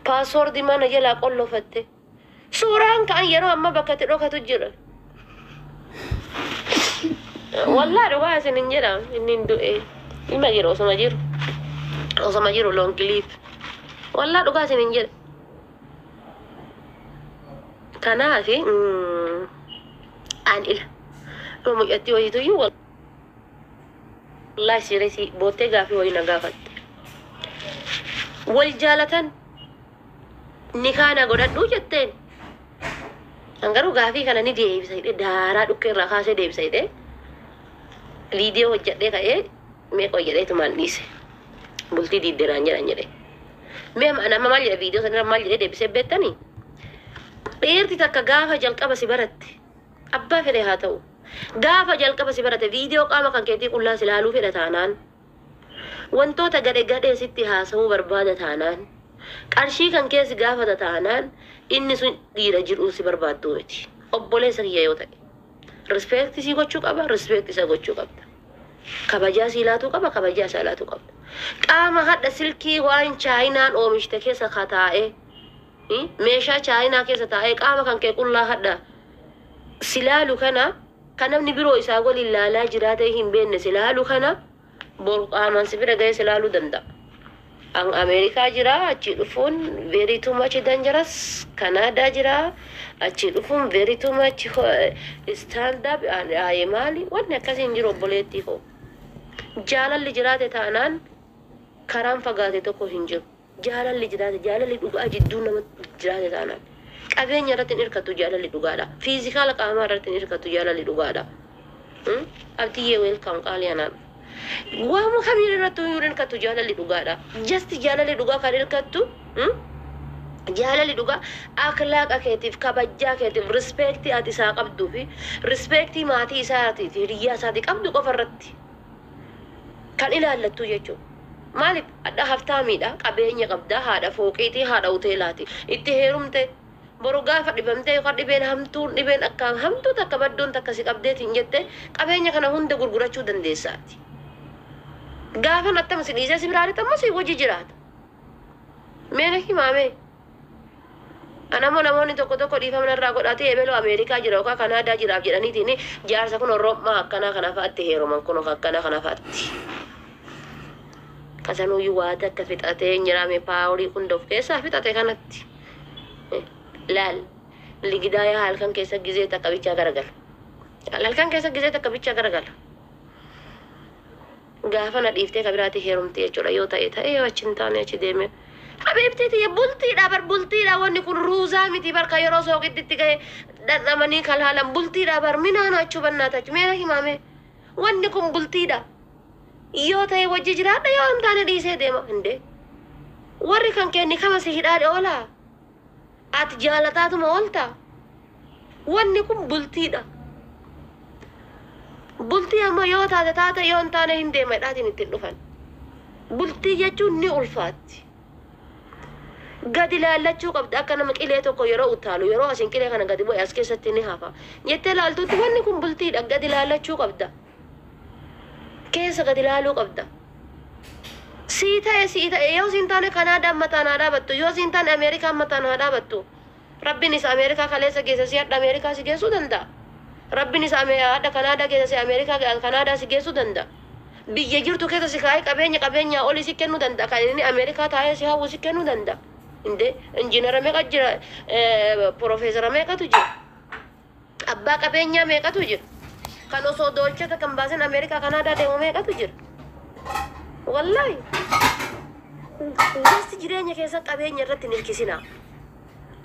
paaswoordii mana jalaa qollofatte, suuraan ka'an yeroo ammaa bakka itti dhokatu jira. Wallaahi dhugaa isin hin jedha, inni hin du'e ilma jiru, osoma jiru, osoma jiru, long live. Wallaahi dhugaa isin hin jedha. Kanaafi an ila dhuma mucattii wayiituyyuu wallaahi siiresii boottee gaafii wayii na gaafatte. Wal jaalatan, nikaa na godhadhuu jetteen. An garuu gaafii kana ni deebisa jedhee, daaraa dhukkee irraa kaasee deebisa jedhee viidiyoo hojjedhee ka'ee meeqa hojjedheetumaan dhiise. Bultii diidderaan jedhan jedhe. Mee amma amma maal jedhe viidiyoo sanirra, maal jedhee deebisee beektanii? Dhiirti takka gaafa jalqaba si baratte, abbaa fedhe haa ta'u, gaafa jalqaba si barate viidiyoo qaama kan keetii qullaa si ilaaluu fedha taanaan, wantoota gadhe gadhee sitti haasa'uu barbaada taanaan Qarshii kan kee si gaafata taanaan inni sun dhiira jiruu si barbaaddu miti. Obboleessa kiyya yoo ta'e. Respect sii gochuu qaba, respect isa gochuu qabda. Kabajaa sii laatuu qaba, kabajaa isaa laatuu qabda. Qaama hadha silkii waan Chaayinaan oomishte keessa kataa'ee, meeshaa Chaayinaa keessa taa'ee qaama kan kee qullaa hadha si laalu kana, kan namni biroo isaa waliin laalaa jiraatee hin beekne si laalu kana, boru qaamaan si bira ga'ee si laaluu danda'a. An Ameerikaa jira, achi dhufuun very too much dangerous. Kanaadaa jira, achi dhufuun very too much stand up. Aye, maali wanni akkasii hin jiru, obboleettii koo. Jaalalli jiraate taanaan karaan fagaate tokko hin jiru. Jaalalli jiraate, jaalalli dhugaa jidduu nama jiraate taanaan qabeenya irratti hin hirkattu jaalalli dhugaadha. Physical qaamaa irratti hin hirkattu jaalalli dhugaadha. Abdiyyee, welcome, qaalii anaan. Waama kamiin irratti hin hirkattu jaalalli dhugaadha. Just jaalalli dhugaa kan hirkattu, jaalalli dhugaa akhlaaqa keetiif, kabajaa keetiif, respect ati isaa qabduu fi respect maatii isaatiif, hiriyyaa isaatii qabdu qofa irratti kan ilaallattu jechuudha. Maaliif hadha haftaamiidha, qabeenya qabda, haadha fooqiitii, haadha hoteelaati. Itti heerumte, boru gaafa dhibamtee yookaan dhibeen hamtuun, dhibeen akka hamtuu takka badduun takka si qabdeetiin jette, qabeenya kana hunda gurgurachuu dandeessaati. Gaafa nattama si dhiisee si biraa ammoo si wajji jiraata. Meena himaame. Anammoo namoonni tokko tokko dhiifama narraa godhaatee ebeloo Ameerikaa jira yookaan Kanaadaa jiraaf jedhaniitiin jaarsa kun Orommaa akkanaa kana fa'aatti heeruman, kun akkanaa kana fa'aatti. Kasanuyyuu waata akka fixatee hin jiraame, power hunda of keessaa fixate kanatti. Laal, ligidaayaa halkan keessa gizee takka bichaa garagala. Halkan keessa gizee takka bichaa garagala. Gaafa na dhiiftee ka biraatti heerumte jechuudha, yoo ta'e ta'e, yoo achi hin taane achi deeme. Habiibtii tiyya, bultiidha bar, bultiidha. Wanni kun ruuzaa miti barka yeroo sooqidditti gahe dhandhamanii kalaalan. Bultiidha bar, minaan achuu bannaatachu meera himaame. Wanni kun bultiidha. Yoo ta'e wajji jiraadha, yoo hin taane dhiisee deema. Hindee warri kan kenni kama si hidhaa oolaa, ati jaalataatuma oolta. Wanni kun bultiidha. Bultii ammoo yoo taate taate, yoo hin taane hin deema hidhaatiin ittiin dhufan. Bultii jechuun ni ulfaatti. Gadi laallachuu qabda, akka nama qilee tokko yeroo utaalu, yeroo asin qilee kana gadi bu'e as keessatti ni hafa jettee laaltutti. Wanni kun bultiidha. Gadi laallachuu qabda, keessa gadi laaluu qabda. Sii ta'e sii ta'e, yoo siin taane Kanaadaan mataan haa dhaabattu, yoo siin taane Ameerikaan mataan haa dhaabattu. Rabbiin isa Ameerikaa kaleessa geesse si hadha Ameerikaa si geessuu danda'a. Rabbiin isa hadha Kanaadaa geesse si Ameerikaa Kanaadaa si geessuu danda'a. Biyya jirtu keessa si kaa'ee qabeenya qabeenyaa olii si kennuu danda'a. Kan inni Ameerikaa taa'ee si hawwu si kennuu danda'a. Inde injiinara meeqa jira? Piroofeesara meeqatu jira? Abbaa qabeenyaa meeqatu jira? Kan osoo doolchata kan baasin Ameerikaa Kanaadaa deemu meeqatu jira? Wallaahi. Just jireenya keessa qabeenya irratti hin hirkisinaa.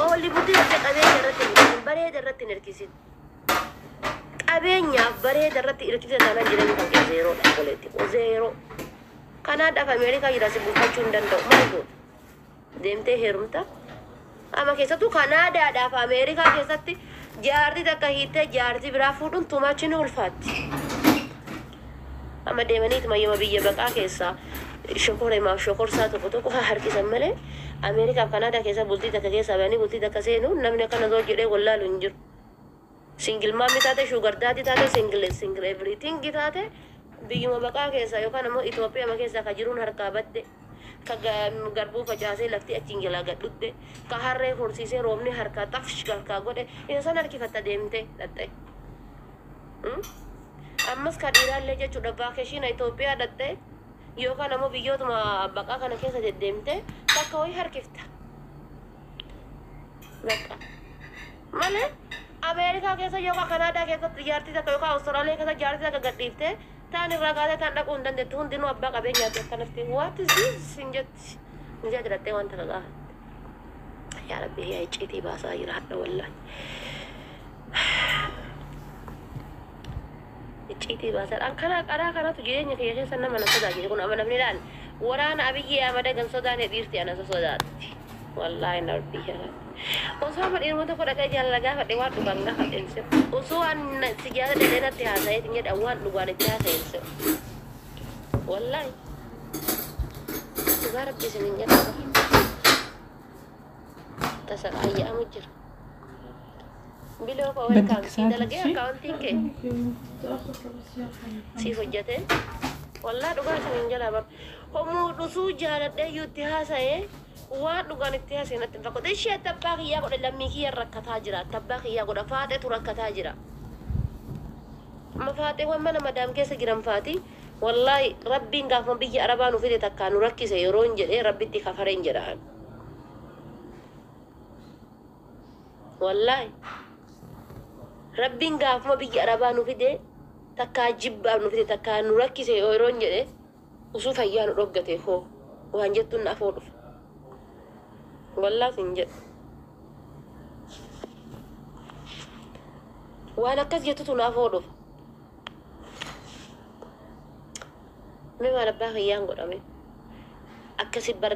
Oolli bultii irratti qabeenya irratti hin hirkisin, bareeda irratti hin hirkisin. Qabeenyaaf bareeda irratti hirkisa taanaan jireenya kan kee zeeroodha, obboleetti koo, zeeroo. Kanaadhaaf Ameerikaa jira si bulfachuu hin danda'u. Maal goota? Deemtee heerumta. Amma keessattuu Kanaadaadhaaf Ameerikaa keessatti jaartii takka hiittee jaartii biraa fuudhuun tumachi ni ulfaatti. Amma deemaniituma yooma biyya baqaa keessaa shokoremaaf shokorsaa tokko tokko haa harkisan malee, Ameerikaaf Kanaadaa keessa bultii takka keessaa bahanii bultii takka seenu namni akkana zoo jedhee wallaalu hin jiru. Single mommy taate, sugar daddy taate, single single everything taate, biyyuma baqaa keessa yookaan ammoo Itoophiyaa keessa ka jiruun harkaa badde, ka garbuu facaasee lafti achiin jalaa gadhutte, ka harree horsiisee roobni harkaa xafsh harkaa godhe, isa san harkifatta deemte dhaxxe. Ammas ka dhiiraallee jechuudha, vacation Itoophiyaa dhaxxe yookaan ammoo biyyootuma baqaa kana keessa deddeemte takka wayii harkifta. Bakka. Malee Ameerikaa keessa yookaan Kanaadaa keessatti jaartii takka yookaan Awustiraaliyaa keessa jaartii takka gadhiiftee taan irraa kaatee taan dhaquu hin dandeettu. Hundinuu abbaa qabeenyaati akkanatti. "What is this?" hin jetti. Ni jedhattee waan takka gaafatte. Yaa Rabbi, yaa icciitii baasaa jira hadha wallaahi. Icciitii baasaa. Kana karaa kanatu jireenya kiyya keessa nama na sodaachise kun amma namni ilaal. Waraana Abiyyi Ahmad gan sodaane, dhiirti ana sodaatti. Wallaahi na Rabbi yaa. Osoo amma dhiiruma tokko dhaqee jaalala gaafadhe, waan dhugaan gaafadhe hin se'u. Osoo waan si jaaladhe natti haasa'eetiin jedha, waan dhugaan itti haasa'e hin se'u. Wallaahi. Dhugaa Rabbi isin hin jedhu. Tasaqaayya'amu jira. Biloo koo welcome. بدك Sii ساعة dalagee شيء؟ akkaawuntiin kee تأخر ربع ساعة. siif hojjate. Wallaa dhugaa isin hin jalaa bar. Homuu dhusuu jaaladhee iyyuu itti haasa'ee waan dhugaan itti haasa'e natti hin fakkaatu. Ishee abbaa kiyyaa godhe lammii kiyya rakkataa jira. Abbaa kiyyaa godha faaxeetu rakkataa jira. Amma faaxeewwan mana madaam keessa jiran faati. Wallaahi rabbiin gaafuma biyya arabaa nu fide takkaa nu rakkise yeroo hin jedhee rabbitti kafareen jedhaan. Wallaahi rabbiin gaafuma biyya arabaa nu fide takkaa jibbaaf nu fide takkaa nu rakkise yeroo hin jedhee usuu fayyaa nu dhoggate hoo waan jettuun na afoo dhufa. Wallaahi hin jedhu. Waan akkas jettutu na afoo dhufa. Mee maal abbaa kiyyaan godhame? Akkasi bar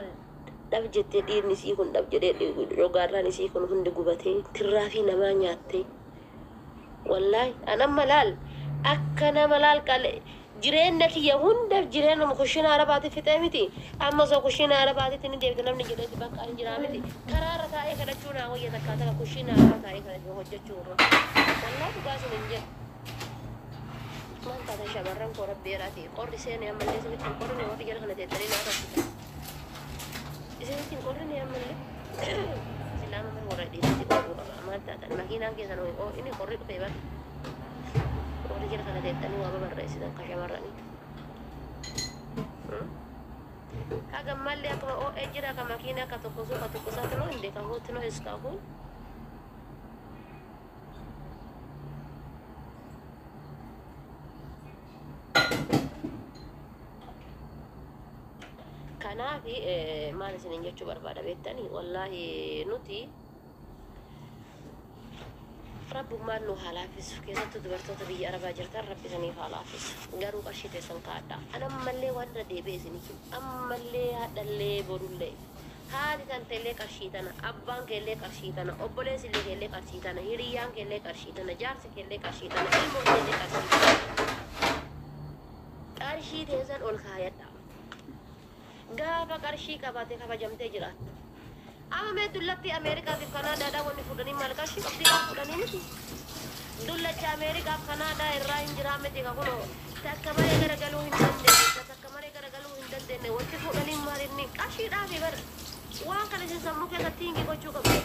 dhab jettee dhiirni isii kun dhab jedhee rogaarraan isii kun hundi gubatee tirraafii namaa nyaattee. Wallaahi an amma laal akka nama laal qale jireenya kiyya hundaaf jireenya kushiina arabaati fixee miti. Amma osoo kushiina arabaatitti ni deebite namni jedheeti bakka hin jiraa miti. Karaarra taa'ee kadhachuu naa wayya takkaa takka kushiina arabaa taa'ee kadhachuu hojjechuu irra. Wallaahi dhugaa sun hin jedhu. Maal taatan shamarran koo rabbi jedhaati qorri seenee ammallee isinitti hin qorrine warri jala kana teettanii naa rakkisan. Isinitti hin qorrine ammallee. Silaama mana warra dhiirratti qorruu qaba. Maal taatan makiinaan keessan hoo inni qorri dhufee bara. Warri jala kana teettanii waa babarreessitan ka shamarranii. Haga ammallee akkuma oo'ee jira ka makiinaa ka tokkosuu ka tokkosaati noo hin beekan huutti noo iskaahuun. Kanaaf maal isiniin jechuu barbaada beektanii wallaahi nuti rabbummaan nu haa laaffisu keessattuu dubartoota biyya arabaa jirtan rabbi isiniif haa laaffisu garuu qarshii teessan kaa'adha. An ammallee waan irra deebi'e isinii himu ammallee haadhallee borullee haati tanteellee qarshii tana abbaan keellee qarshii tana obboleessi keellee qarshii tana hiriyyaan keellee qarshii tana jaarsi keellee qarshii tana ilmoon keellee qarshii tana qarshii teessan ol kaayadha. Gaafa qarshii qabaate kabajamtee jiraatta. Amma mee dullatti Ameerikaatiif Kanaadaadhaa wanni fuudhanii maal qarshii qabdii kan fuudhanii miti. Dullacha Ameerikaaf Kanaadaa irraa hin jiraa miti ka kunoo takka malee garagaluu hin dandeenye takka malee garagaluu hin dandeenye wanti fuudhanii maal inni qarshiidhaafi bara. Waan kana isin sammuu keessatti hingi gochuu qabdu.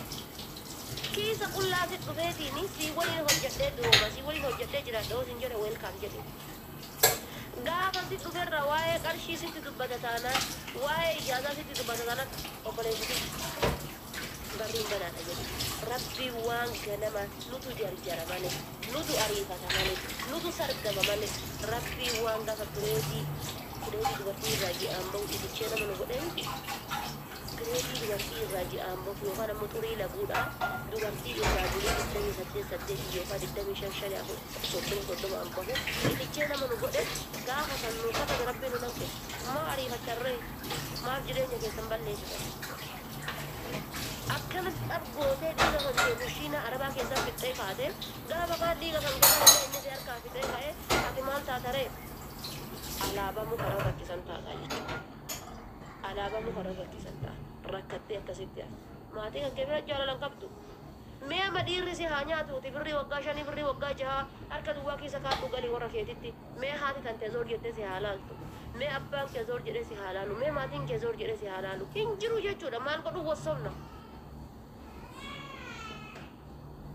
Kiisa qullaa si dhufeetiin si waliin hojjedhee duuba si waliin hojjedhee jiraadha yoo sin jedhe welcome jedhi. Gaafa si dhuferra waa'ee qarshii sitti dubbata taanaan waa'ee ijaazaa sitti dubbata taanaan obboleessiti barriin banaadha jedhu. Rabbi waan ganama nutu jarjara malee nutu ariifata malee nutu sargama malee rabbi waan gaafa pireedii pireedii dubartii irraa ji'aan bahu itichee nama nu godhee miti. Pireedii dubartii irraa ji'aan bahu yookaan ammoo xurii laguudha dubartii irraa bulii 28 8 yookaan 25 5 4 30 30 an bahu itichee nama nu godhe gaafa san nu kakate rabbi nu nanqe maa ariifacharree maaf jireenya keessan balleessitan. Akkanatti dhabgootee dhiiga kan kee kushiina arabaa keessaa fixxee kaatee gaafa kaan dhiiga kan kee inni si harkaa fixee ka'ee ati maal taataree alaabaa muka irra rakkisan taataa jechuudha. Alaabaa muka irra rakkisan ta'a rakkattee akkasitti hafe maatii kan kee bira jaalala hin qabdu. Mee amma dhiirri si haa nyaatuuti birrii waggaa 5 birrii waggaa 6 harka duwwaa keessa kaadhu galii warra keetitti mee haati tan tee zoor jettee si haa laaltu mee abbaan kee zoor jedhee si haa laalu mee maatiin kee zoor jedhee si haa laalu hin jiru jechuudha maal godhu wassoofna.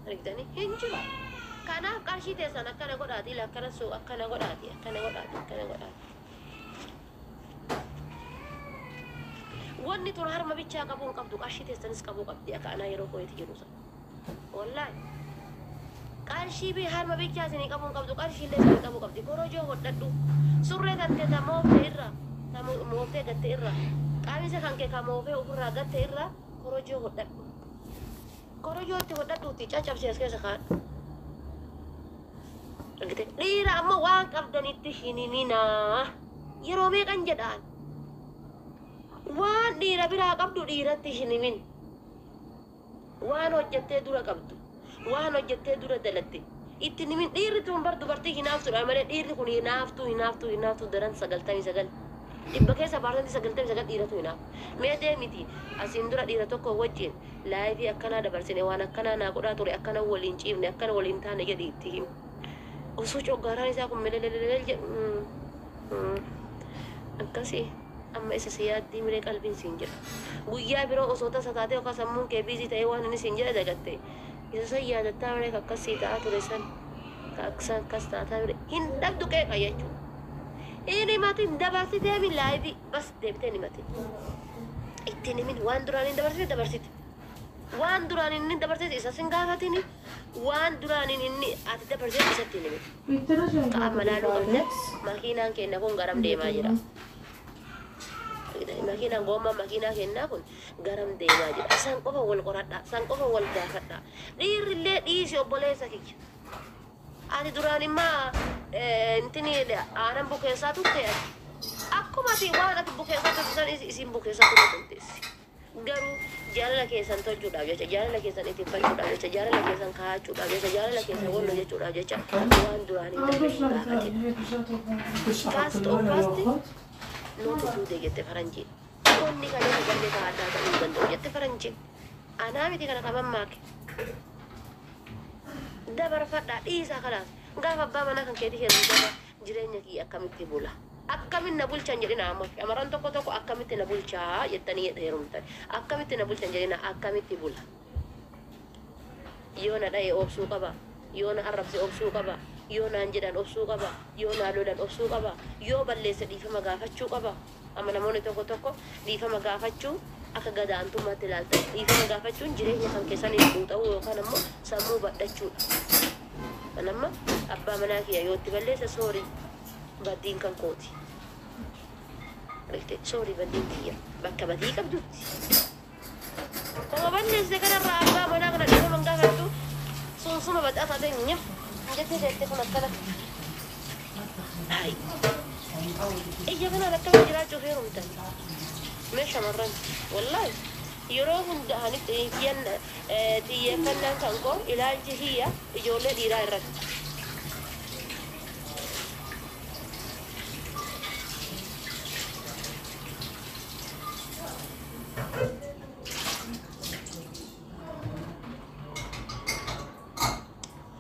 Argitanii hin jiru. Kanaaf qarshii teessan akkana godhaati akkana suu akkana godhaati akkana godhaati akkana godhaati. Wanni tun harma bichaa qabuu hin qabdu qarshii teessanis qabuu qabdi akka anaa yeroo koo'eeti jiru sana. Wallaahi qarshii bi harma bichaa isinii qabuu hin qabdu qarshii illee isinii qabuu qabdi korojoo hodhadhu surree tantee ta mooftee irra ta mooftee gatte irra qaamisa kan kee ka moofee ofirraa gatte irra korojoo hodhadhu. Korojoo itti hodhadhuuti caccabsee as keessa kaa'adhu. Argite dhiira amma waan qabdanitti hin himinaa yeroo meeqan jedhaan waan dhiira biraa qabdu dhiiratti hin himin. Waan hojjettee dura qabdu waan hojjettee dura dalatte itti hin himin dhiirri tun bar dubartii hinaaftuudha malee dhiirri kun hinaaftuu hinaaftuu hinaaftuu daran 99. Dhibba keessa 99% dhiiratu hinaafa. Mee deemiti asiin dura dhiira tokko wajjin life akkanaa dabarsine, waan akkanaa naa godhaa ture, akkana waliin ciifne, akkana waliin taane jedhi itti himi. Osoo coggaaraan isaa kun melelelelel jedhu akkasii amma isa si yaaddii miree qalbiin siin jedha. Guyyaa biroo osoo tasa taatee yookaan sammuun kee busy ta'ee waan inni siin jedhe dagatte, isa san yaadattaa miree akkasii ta'aa ture san akkas taataa miree hin dhabdu qeeqa jechuudha. Inni himatin, dabarsitee mi live bas deebitee hin himatin. Ittiin himin. Waan duraan hin dabarsite dabarsite. Waan duraan inni dabarsite isa sin gaafatini. Waan duraan inni ati dabarsite isatti hin himin. Ka amma laaluu qabdan, makiinaan keenya kun garam deemaa jira? Makiinaan goommaan makiinaa kennaa kun garam deemaa jira? San qofa wal qoradhaa. San qofa wal gaafadhaa. Dhiirrillee dhiisi, obboleessa kiyya. Ati duraan immaa intini aanan bukeessaa turte ati. Akkuma ati waan ati bukeessaa turte san isin bukeessaa turte dandeessi. Garuu jaalala keessan tolchuudhaaf jecha, jaalala keessan ittiffachuudhaaf jecha, jaalala keessan kaa'achuudhaaf jecha, jaalala keessan wallo jechuudhaaf jecha waan duraan hin darbe hin gaafatin. Past of past not today jette faranjiin. Qonni kan irra darbe kaa'adhaa ta'uu hin danda'u jette faranjiin. Anaa miti kana kaman maake. Dabarfadhaa, dhiisaa, kalaas. Gaafa abbaa manaa kan keetii heerumte jireenya kiyya akkamitti bula? Akkamitti na bulchan jedhina. Ammoo shamarran tokko tokko akkamitti na bulchaa jettanii heerumtan. Akkamitti na bulchan jedhina, akkamitti bula? Yoo na dha'e obsuu qaba. Yoo na arrabse obsuu qaba. Yoo naan jedhan obsuu qaba. Yoo naa lolan obsuu qaba. Yoo balleesse dhiifama gaafachuu qaba. Amma namoonni tokko tokko dhiifama gaafachuu akka gadaantummaatti ilaaltan. Dhiifama gaafachuun jireenya kan keessanii xuuxa'uu yookaan ammoo sammuu badhachuudha. Kan amma abbaa manaa kiyya yoo itti balleesse, sorry, baddiin kan kooti. Sorry, baddiin kiyya bakka badii qabdutti. Koma balleesse kanarraa abbaa manaa kana dhiifama hin gaafattu, sunsuma badhaa taatee nyam jettee teettee kun akkana. Hayi. Ija kanaan akkamitti jiraachuuf heerumtan? Mee shamarran, wallaahi yeroo hunda ani xiyyeeffannaan kan koo, ilaalchi kiyya ijoollee dhiiraa irratti.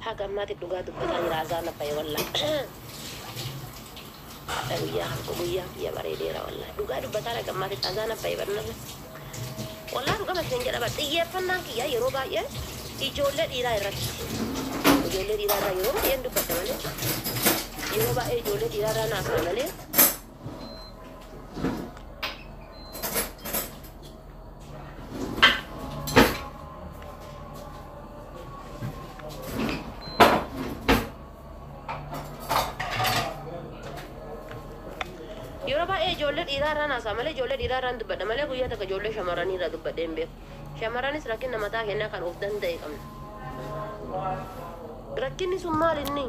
Haga ammaatti dhugaa dubbataa jira, azaana bahe wallaahi. Hadha guyyaa kan koo guyyaa kiyya bareedeera wallaahi. Dhugaa dubbataa haga ammaatti azaana bahe barnarra. Wallaahi dhugaa masin jedhama, xiyyeeffannaan kiyya yeroo baay'ee ijoollee dhiiraa irratti. Ijoollee dhiiraa irraa yeroo baay'een dubbadha malee, yeroo baay'ee ijoollee dhiiraa irraa naafna malee. Yeroo baay'ee ijoollee dhiiraa irraa naasaa malee, ijoollee dhiiraa irraan dubbadha malee, guyyaa takka ijoollee shamarranii irraa dubbadhee hin beeku. Shamarranis rakkina mataa kennaa kan of danda'e qabna. Rakkinni sun maal inni?